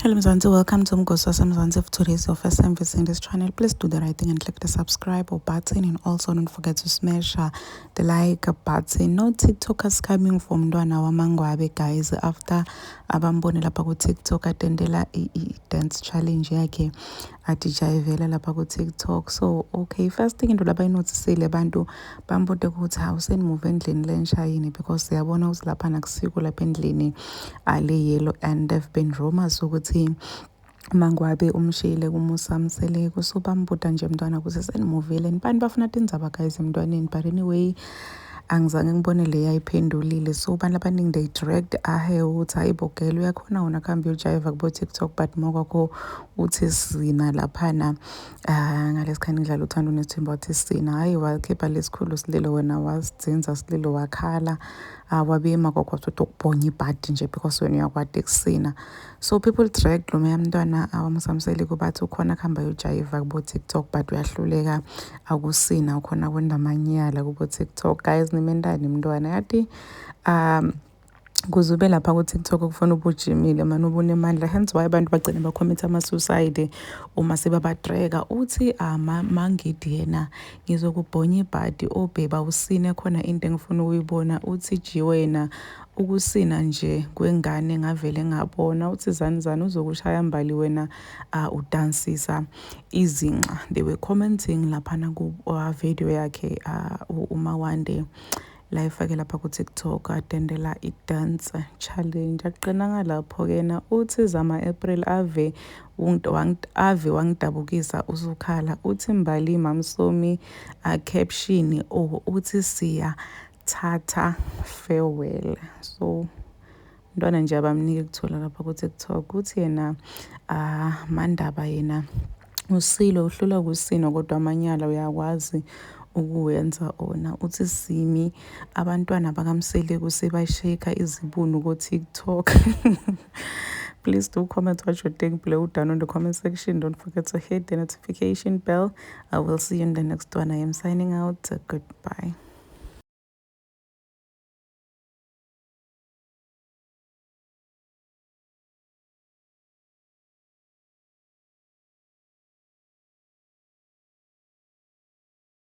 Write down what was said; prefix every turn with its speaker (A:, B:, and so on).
A: Hello Mzansi, welcome to Mgosi Wasemzansi. If today is your first time visiting this channel, please do the right thing and click the subscribe button, and also don't forget to smash the like button. No TikTokers coming from Mntwana waMangwabe, guys, after abambone lapha ku-TikTok atendela i-dance challenge yakhe, adijayivela lapha ku-TikTok. So okay, first thing into labayinothisile abantu bambude ukuthi, hawu, seni-move endlini lensha yini? Because siyabona ukuthi lapha nakusiko lapha endlini ale yellow, and there've been rumors ukuthi Mangwabe umshiyile kuMusa Mseleku. So bambuda nje mntwana ukuthi seni-move-ile, bantu bafuna tindzaba, guys, emntwaneni. But anyway, angizange ngibone le yayiphendulile. So abantu abaningi, they dragged ahe ukuthi, hayi bo girl, uyakhona wona kuhambe uyojayiva kubo-TikTok, but mokwakho uthi sina laphana ngalesikhathi ngidlala Uthando Nesithembu, wathi sina, hhayi, wakhipha lesikhulu sililo, wena wasidzinza sililo, wakhala, wabima kwakho, wathi ukubhonya ibhadi nje because wena uyakwati kusina. So people dragged lo mntwana waMusa Mseleku, bathi ukhona kuhamba yojayiva kubo-TikTok but uyahluleka akusina, ukhona kwenda amanyala kubo-TikTok. Guys, nimendani mntwana yathi kuze ube lapha ku-TikTok kufuna ubujimile mani, ubunemandla, hence why abantu bagcine ba-commit ama-suicide uma sebaba-drag-a. Uthi mangidi yena ngizokubhonya ibhadi obheba usine khona into engifuna ukuyibona. Uthi ji wena ukusina nje kwengane ngavele ngabona. Uthi zani zani uzokushaya mbali wena, udansisa izinqa. They were commenting laphana ku-video yakhe uMawande la ifake lapha ku-TikTok atendela i-dance challenge. Aqinanga lapho-ke na uthi zama April ave ave wangidabukisa usukhala. Uthi Mbali Mamsomi caption oh, uthi siya thatha farewell. So mntwana nje abamnike kuthola lapha ku-TikTok. Uthi yena Mandaba yena usilo uhlulwa kusina kodwa amanyala uyakwazi ukuwenza ona. Uthi simi abantwana bakaMseleku sebasheka izibunu ko-TikTok. Please do comment what you think below down in the comment section. Don't forget to hit the notification bell. I will see you in the next one. I am signing out. Goodbye.